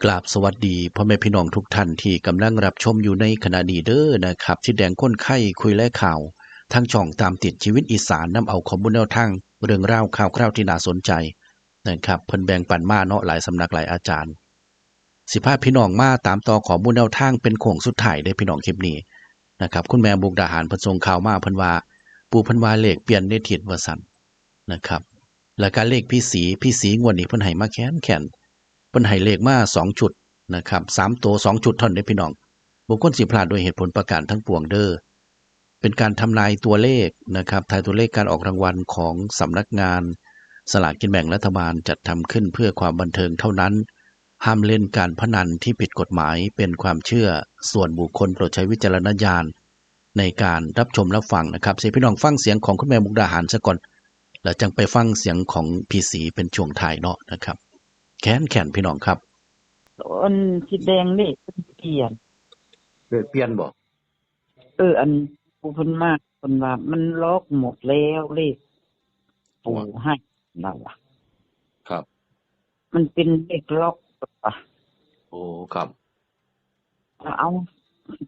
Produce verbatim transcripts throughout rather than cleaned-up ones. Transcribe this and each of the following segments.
กราบสวัสดีพ่อแม่พี่น้องทุกท่านที่กำลังรับชมอยู่ในขณะนี้เด้อนะครับ ทิดแดงคนไข้คุยและข่าว ทางช่องตามติดชีวิตอีสาน นำเอาข้อมูลแนวทางเรื่องราวข่าวคราวที่น่าสนใจนะครับ เพิ่นแบ่งปันมาเนาะ หลายสำนักหลายอาจารย์ สิพาพี่น้องมาตามต่อข้อมูลแนวทางเป็นโค้งสุดท้ายเด้อพี่น้องคลิปนี้นะครับ คุณแม่มุกดาหารเพิ่นส่งข่าวมา เพิ่นว่า ปู่เพิ่นว่าเลขเปลี่ยนในทิศว่าซั่นนะครับ แล้วก็เลขพี่ศรี พี่ศรีงวดนี้เพิ่นให้มาแค้นๆ เพิ่นให้เลขมาสองชุดนะครับ สามตัวสองชุดเท่านั้นเด้อพี่น้อง บ่ควรสิพลาดด้วยเหตุผลประการทั้งปวงเด้อ เป็นการทำนายตัวเลขนะครับ ทายตัวเลขการออกรางวัลของสำนักงานสลากกินแบ่งรัฐบาล จัดทำขึ้นเพื่อความบันเทิงเท่านั้น ห้ามเล่นการพนันที่ผิดกฎหมาย เป็นความเชื่อส่วนบุคคล โปรดใช้วิจารณญาณในการรับชมรับฟังนะครับ สิให้พี่น้องฟังเสียงของคุณแม่มุกดาหารซะก่อน แล้วจั่งไปฟังเสียงของพี่ศรีเป็นช่วงท้ายเนาะนะครับ แค้นๆ พี่น้องครับ อันสีแดงเลขเพิ่นเปลี่ยน เลขเปลี่ยนบ่ เออ อันผู้เพิ่นมากเพิ่นว่ามันล็อกหมดแล้วเลขปู่ให้เราอะ ครับ มันเป็นเลขล็อกอะ โอ้ ครับ เอา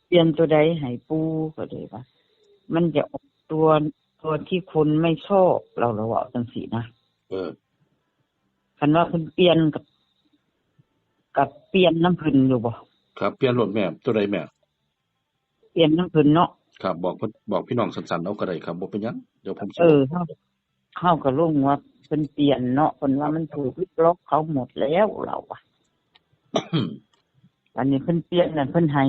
เปลี่ยนตัวใดให้ปู่ก็เลยว่า มันจะออกตัวตัวที่คนไม่ชอบเราเราเอาจังสีนะ เออ คันว่าเพิ่นเปลี่ยนกับ กับเปลี่ยนน้ำเพิ่นอยู่บ่ ครับ เปลี่ยนรถแม่ ตัวใดแม่ เปลี่ยนน้ำเพิ่นเนาะ ครับ บอกเพิ่นบอกพี่น้องสั้นๆ เอาก็ได้ครับ บ่เป็นหยัง เดี๋ยวผมสิ เออเฮาเฮาก็ลงว่าเพิ่นเปลี่ยนเนาะ เพิ่นว่ามันถูกล็อกเขาหมดแล้วเราอะ อันนี้เพิ่นเปลี่ยนน่ะ เพิ่นให้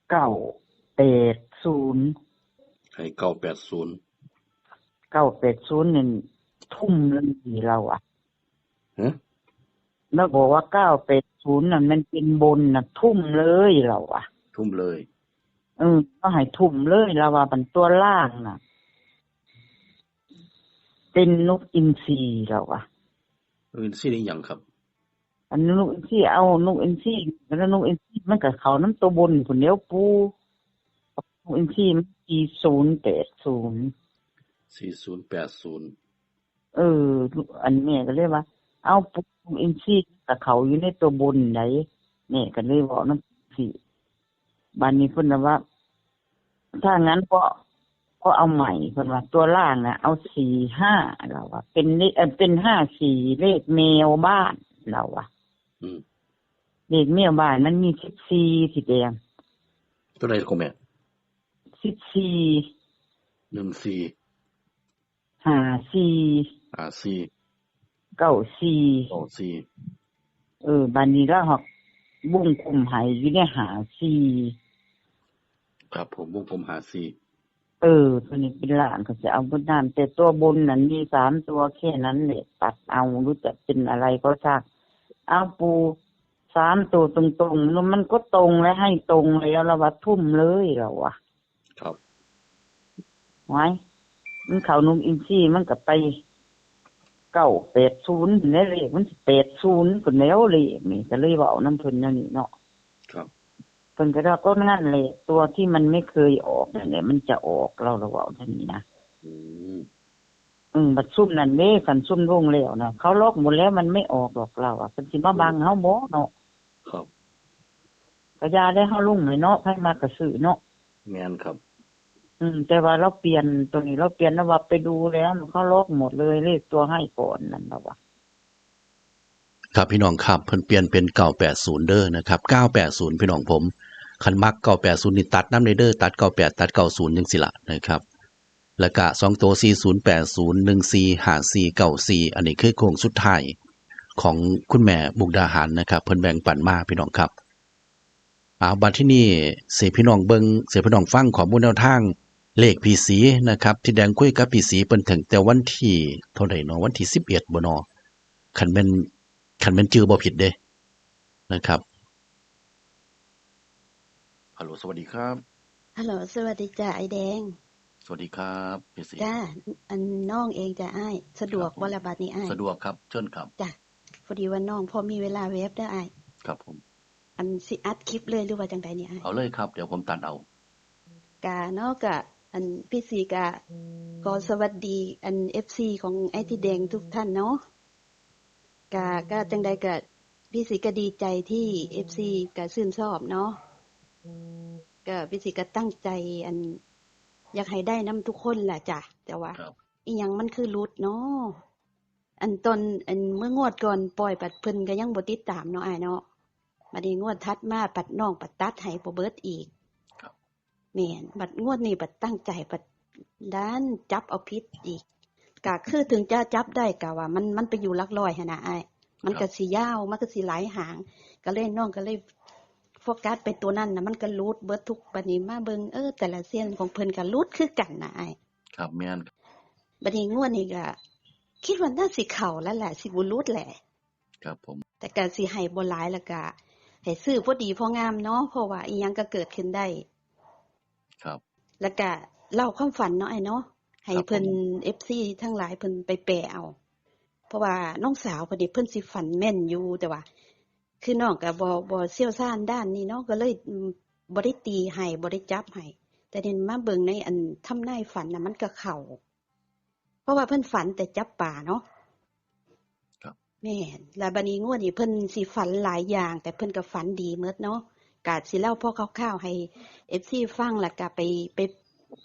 เก้าแปดศูนย์ ให้เก้าแปดศูนย์ เก้าแปดศูนย์ นี่ทุ่มเลยเราอะ ฮะ แล้วบอกว่า เก้าแปดศูนย์ น่ะ มันเป็นบนน่ะ ทุ่มเลยเราอะ ทุ่มเลย เออ ก็ให้ทุ่มเลยเราว่ามันตัวล่างน่ะ เป็นนกอินทรีเราอะ เออ สิได้หยังครับ อันนกอินทรีเอานกอินทรีแล้วนกอินทรีมันก็เข้าน้ำตัวบนพุ่นแล้วปู่ นกอินทรีมัน สี่ศูนย์แปดศูนย์ สี่ศูนย์แปดศูนย์ เออ อันแม่ก็เลยว่า เอาปู่ นกอินทรีก็เข้าอยู่ในตัวบนได แม่ก็เลยบอกนำสิ บัดนี้เพิ่นน่ะว่า ถ้างั้นก็ ก็เอาใหม่ เพิ่นว่า ตัวล่างน่ะ เอา สี่ห้า เราว่า เป็นเลข เอ่อ เป็น ห้าสี่ เลขแมวบ้าน เราว่า อืม เลขแมวบ้านมันมี สิบสี่ สีแดง ตัวใดของแม่ สิบสี่ หนึ่งสี่ ห้าสี่ ห้าสี่ เก้าสี่ เก้าสี่ เออ บัดนี้เราหักวงกลมให้อยู่ใน ห้าสี่ ครับผม วงกลม ห้าสี่ เออ ตัวนี้เป็นล่างก็จะเอาบนน้ำ แต่ตัวบนนั้นมีสามตัวแค่นั้นแหละ ตัดเอา หรือจะเป็นอะไรก็ช่าง เอาปู่ สามตัวตรงๆ แล้วมันก็ตรงและให้ตรงแล้วเราว่าทุ่มเลยเราอะ ครับ ไว้ มันเข้านกอินทรีมันก็ไป เก้าแปดศูนย์ แล้วเลขมันสิ แปดศูนย์ พุ่นแล้วเลขนี่ ก็เลยเว้านำเพิ่นแนวนี้เนาะ ครับ เพิ่นก็ว่าก็นั่นแหละ ตัวที่มันไม่เคยออกนั่นแหละ มันจะออก เรา เราเว้าแนวนี้นะ อืม อืม บัดซุมนั่นเด้ คันซุมลงแล้วนะ เขาล็อกหมดแล้ว มันไม่ออกดอก เราอะ เพิ่นสิมาบังเฮาบ่เนาะ ครับ ก็อย่าได้ เฮาลงให้เนาะ ไผมักก็ซื้อเนาะ แม่นครับ อืม แต่ว่าเราเปลี่ยน ตัวนี้เราเปลี่ยน แล้วว่าไปดูแล้ว เขาล็อกหมดเลย เลขตัวให้ก่อนนั่น เราว่า ครับพี่น้องครับ เพิ่นเปลี่ยนเป็น เก้าแปดศูนย์ เด้อนะครับ เก้าแปดศูนย์ พี่น้องผม คันมัก เก้าแปดศูนย์ นี่ตัดนำเด้อ ตัด เก้าแปด ตัด เก้าศูนย์ จังซี่ล่ะนะครับ แล้วก็สองตัว สี่ศูนย์แปดศูนย์ หนึ่งสี่ห้าสี่เก้าสี่ อันนี้คือโค้งสุดท้ายของคุณแม่มุกดาหารนะครับ เพิ่นแบ่งปันมาพี่น้องครับ เอาบัดที่นี่สิให้พี่น้องเบิ่ง สิให้พี่น้องฟังข้อมูลแนวทางเลขพี่ศรีนะครับ ทิดแดงคุยกับพี่ศรีเพิ่นตั้งแต่วันที่เท่าใดเนาะ วันที่สิบเอ็ดบ่เนาะ คันแม่น คันแม่นชื่อบ่ผิดเด้นะครับ ฮัลโหล สวัสดีครับ ฮัลโหล สวัสดีจ้า ไอ้แดง สวัสดีครับพี่ศรี จ้า อันน้องเองจ้าอ้าย สะดวก ครับผม บ่ละบัดนี้อ้าย สะดวกครับ เชิญครับ จ้า พอดีว่าน้องพอมีเวลาแวบเด้ออ้าย ครับผม อันสิอัดคลิปเลยหรือว่าจังใดนี่อ้าย เอาเลยครับ เดี๋ยวผมตัดเอา กะเนาะกะ อันพี่ศรีกะขอสวัสดี อันเอฟซีของไอ้ที่แดงทุกท่านเนาะ ก็ก็จังใดก็พี่สีก็ดีใจที่เอฟซีก็ชื่นชอบเนาะ ก็พี่สีก็ตั้งใจ อัน อยากให้ได้นำทุกคนล่ะจ้ะ แต่ว่า ครับ อีหยังมันคือหลุดเนาะ อันตอน อันเมื่องวดก่อนปล่อยปัดเพิ่นก็ยังบ่ติดตามเนาะอ้ายเนาะ บัดนี้งวดถัดมาปัดน้องปัดตัดให้บ่เบิดอีก ครับ แม่น บัดงวดนี้ปัดตั้งใจปัดดันจับเอาผิดอีก ก็คือถึงจะจับได้ก็ว่ามัน มันไปอยู่หลักร้อยหั้นน่ะอ้าย มันก็สิยาว มันก็สิหลายหาง ก็เลยน้องก็เลยโฟกัสไปตัวนั้นน่ะ มันก็หลุดเบิดทุก บัดนี้มาเบิ่ง เออ แต่ละเซียนของเพิ่นก็หลุดคือกันน่ะอ้าย ครับ แม่น บัดนี้งวดนี้ก็คิดว่าน่าสิเข้าแล้วแหละ สิบ่หลุดแหละ ครับผม แต่ก็สิให้บ่หลาย แล้วก็ให้ซื้อพอดีพองามเนาะ เพราะว่าอีหยังก็เกิดขึ้นได้ ครับ แล้วก็เล่าความฝันเนาะอ้ายเนาะ ให้ ครับผม เพิ่น เอฟซี ทั้งหลายเพิ่นไปแปลเอา เพราะว่าน้องสาวเพิ่นนี่เพิ่นสิฝันแม่นอยู่ แต่ว่า คือน้องก็บ่ บ่เชี่ยวชาญด้านนี้เนาะ ก็เลย อืม บ่ได้ตีให้ บ่ได้จับให้ แต่เห็นมาเบิ่งในอันทำนายฝันน่ะ มันก็เข้า เพราะว่าเพิ่นฝันแต่จับปลาเนาะ ครับ แม่น แล้วบัดนี้งวดนี้เพิ่นสิฝันหลายอย่าง แต่เพิ่นก็ฝันดีหมดเนาะ ก็สิเล่าพอคร่าวๆให้ เอฟซี ฟัง แล้วก็ไป ไป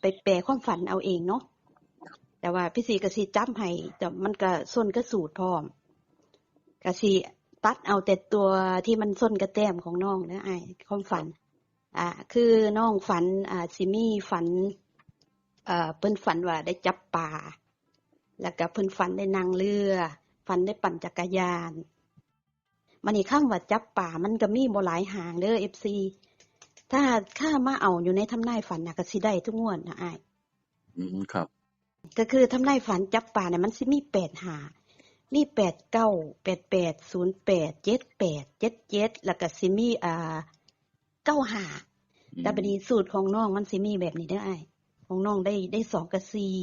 ไปแปลความฝันเอาเองเนาะ แต่ว่าพี่สีก็สิจับให้ แต่มันก็ชนกับสูตรพร้อม ก็สิตัดเอาแต่ตัวที่มันชนกับแต้มของน้องเด้ออ้าย ความฝัน อ่า คือน้องฝัน อ่า สิมีฝัน เอ่อ เพิ่นฝันว่าได้จับปลา แล้วก็เพิ่นฝันได้นั่งเรือ ฝันได้ปั่นจักรยาน บัดนี้คำว่าจับปลามันก็มีบ่หลายหางเด้อ เอฟซี ถ้า ถ้ามาเอาอยู่ในทำนายฝันน่ะ ก็สิได้ทุกงวดนะอ้าย อืม ครับ ก็คือทำนายฝันจับปลาเนี่ยมันสิมีแปดห้า มีแปดเก้า แปดแปด ศูนย์แปด เจ็ดแปด เจ็ดเจ็ด แล้วก็สิมี อ่า เก้าห้า อืม แต่บัดนี้สูตรของน้องมันสิมีแบบนี้เด้ออ้าย ของน้องได้ ได้สองกับสี่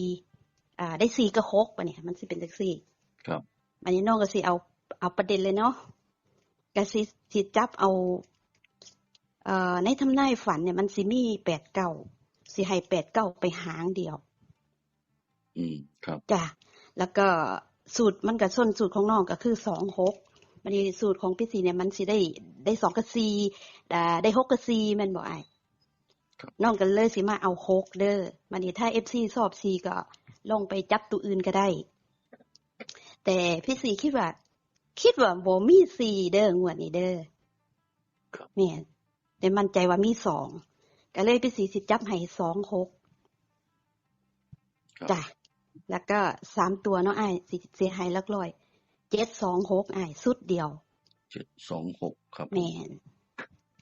อ่า ได้สี่กับหก บัดนี้มันสิเป็นจังซี่ ครับ บัดนี้น้องก็สิเอา เอาประเด็นเลยเนาะ ก็สิ สิจับเอา เอ่อ ในทำนายฝันเนี่ยมันสิมีแปดเก้า สิให้แปดเก้าไปหางเดียว อืม ครับ จ้ะ แล้วก็สูตรมันก็ชนสูตรของน้องก็คือสองหก บัดนี้สูตรของพี่สีเนี่ยมันสิได้ ได้สองกับสี่ อ่า ได้หกกับสี่ แม่นบ่อ้าย ครับ น้องก็เลยสิมาเอาหกเด้อ บัดนี้ถ้า เอฟซี ชอบสี่ก็ลองไปจับตัวอื่นก็ได้ แต่พี่สีคิดว่า คิดว่าบ่มีสี่เด้องวดนี้เด้อ ครับ แม่น แต่มั่นใจว่ามีสอง ก็เลยพี่สีสิจับให้สองหก ครับ จ้ะ แล้วก็สามตัวเนาะอ้าย สิ สิให้หลักร้อย เจ็ดสองหก อ้าย ชุดเดียว เจ็ดสองหก ครับผม แม่น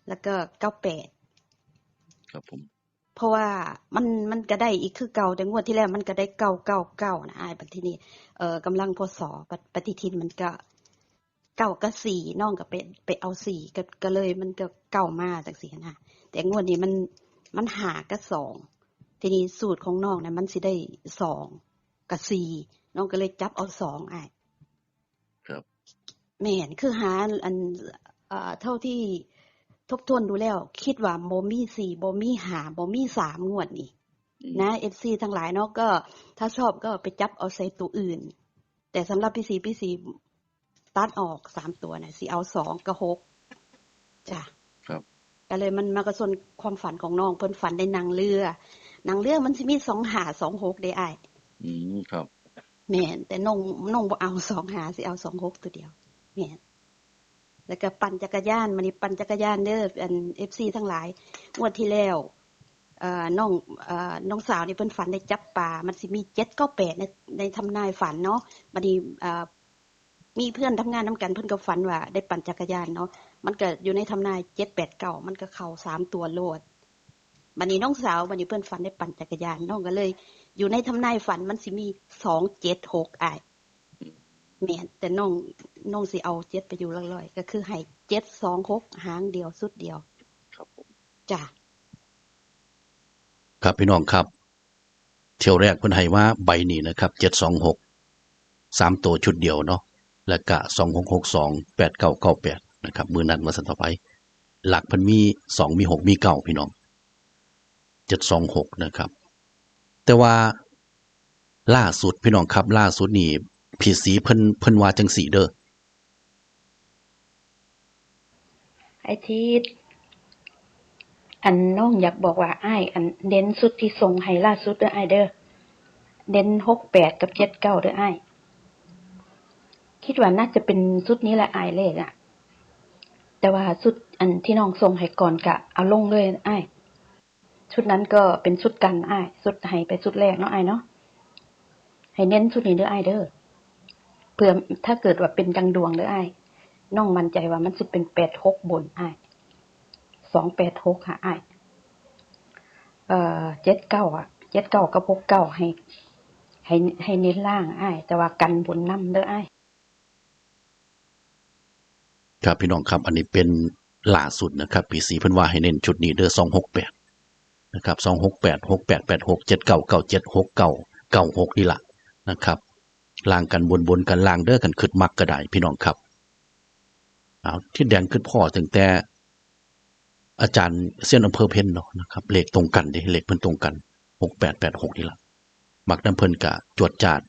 แล้วก็เก้าแปด ครับผม เพราะว่ามัน มันก็ได้อีกคือเก่า แต่งวดที่แล้วมันก็ได้เก้าเก้าเก้านะอ้าย บัดทีนี้ เอ่อ กำลัง พ.ศ. ปฏิ ปฏิทินมันก็ เก้ากับสี่ น้องก็ไป ไปเอาสี่ ก็ ก็เลยมันก็เก้ามาจังซี่นะ แต่งวดนี้มัน มันห้ากับสอง ทีนี้สูตรของน้องนะมันสิได้สองกับสี่ น้องก็เลยจับเอาสองอ้าย ครับ แม่น คือหาอัน เอ่อ เท่าที่ทบทวนดูแล้ว คิดว่าบ่มีสี่ บ่มีห้า บ่มีสาม งวดนี้ อืม นะ เอฟซี ทั้งหลายเนาะ ก็ถ้าชอบก็ไปจับเอาใส่ตัวอื่น แต่สำหรับพี่สี พี่สีตัดออกสามตัวนะ สิเอาสองกับหก จ้ะ ครับ ก็เลยมันมาก็ส่วนความฝันของน้อง เพิ่นฝันได้นั่งเรือ นั่งเรือมันสิมีสองห้า สองหกเด้อ้าย อืม ครับ แม่น แต่น้อง น้องบ่เอาสองห้า สิเอาสองหกตัวเดียว แม่น แล้วก็ปั่นจักรยาน บัดนี้ปั่นจักรยานเด้อ อัน เอฟซี ทั้งหลาย งวดที่แล้ว เอ่อ น้อง เอ่อ น้องสาวนี่เพิ่นฝันได้จับปลา มันสิมีเจ็ดเก้าแปดใน ในทำนายฝันเนาะ บัดนี้ เอ่อ มีเพื่อนทำงานนำกัน เพิ่นก็ฝันว่าได้ปั่นจักรยานเนาะ มันก็อยู่ในทำนายเจ็ดแปดเก้า มันก็เข้าสามตัวโลด บัดนี้น้องสาว บัดนี้เพิ่นฝันได้ปั่นจักรยาน น้องก็เลย อยู่ในทำนายฝันมันสิมีสองเจ็ดหกอ้าย แม่น แต่น้อง น้องสิเอาเจ็ดไปอยู่หลักร้อย ก็คือให้เจ็ดสองหก หางเดียว ชุดเดียว ครับผม จ้ะ ครับพี่น้องครับ เที่ยวแรกเพิ่นให้มาใบนี้นะครับ เจ็ดสองหก สามตัวชุดเดียวเนาะ แล้วก็ สองหกหกสอง แปดเก้าเก้าแปด นะครับ มื้อนั้นว่าซั่นต่อไป หลักเพิ่นมี สอง มี หก มี เก้า พี่น้อง เจ็ดสองหก นะครับ แต่ว่าล่าสุดพี่น้องครับ ล่าสุดนี่พี่สีเพิ่น เพิ่นว่าจังซี่เด้อ ไอ้ทิด อันน้องอยากบอกว่าอ้าย อันเน้นชุดที่ส่งให้ล่าสุดเด้ออ้ายเด้อ เน้นหกแปดกับเจ็ดเก้าเด้ออ้าย คิดว่าน่าจะเป็นชุดนี้แหละอ้าย เลขอะ แต่ว่าชุดอันที่น้องส่งให้ก่อนกะเอาลงเลยอ้าย ชุดนั้นก็เป็นชุดกันอ้าย ชุดให้ไปชุดแรกเนาะอ้ายเนาะ ให้เน้นชุดนี้เด้ออ้ายเด้อ เผื่อถ้าเกิดว่าเป็นดังดวงเด้ออ้าย น้องมั่นใจว่ามันสิเป็นแปดหกบนอ้าย สองแปดหกค่ะอ้าย เอ่อ เจ็ดเก้าอะ เจ็ดเก้ากับหกเก้า ให้ ให้ ให้เน้นล่างอ้าย แต่ว่ากันบนนำเด้ออ้าย ครับพี่น้องครับ อันนี้เป็นล่าสุดนะครับ ปีสี่เพิ่นว่าให้เน้นชุดนี้เด้อ สองหกแปด นะครับ สองหกแปด หกแปดแปดหก เจ็ดเก้าเก้าเจ็ด หกเก้าเก้าหก นี่ล่ะนะครับ ล่างกันบน บนกันล่างเด้อ คันคิดมักก็ได้พี่น้องครับ เอา ทิดแดงคิดพ้อตั้งแต่ อาจารย์เซียนอำเภอเพ็ญเนาะนะครับ เลขตรงกันเด้ เลขเพิ่นตรงกัน หกแปดแปดหก นี่ล่ะ มักนำเพิ่นกะจวดจาด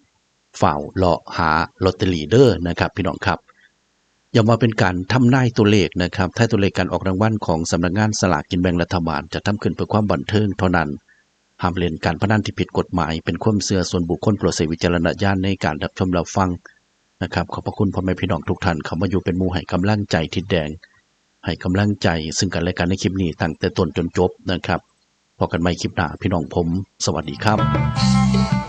ฟ้าวเลาะหาลอตเตอรี่เด้อนะครับ พี่น้องครับ ย้ำว่าเป็นการทำนายตัวเลขนะครับ ทายตัวเลขการออกรางวัลของสำนักงานสลากกินแบ่งรัฐบาล จัดทำขึ้นเพื่อความบันเทิงเท่านั้น ห้ามเล่นการพนันที่ผิดกฎหมาย เป็นความเชื่อส่วนบุคคล โปรดใช้วิจารณญาณในการรับชมรับฟังนะครับ ขอบพระคุณพ่อแม่พี่น้องทุกท่านเข้ามาอยู่เป็นหมู่ให้กำลังใจทิดแดง ให้กำลังใจซึ่งกันและกันในคลิปนี้ตั้งแต่ต้นจนจบนะครับ พบกันใหม่คลิปหน้าพี่น้องผม สวัสดีครับ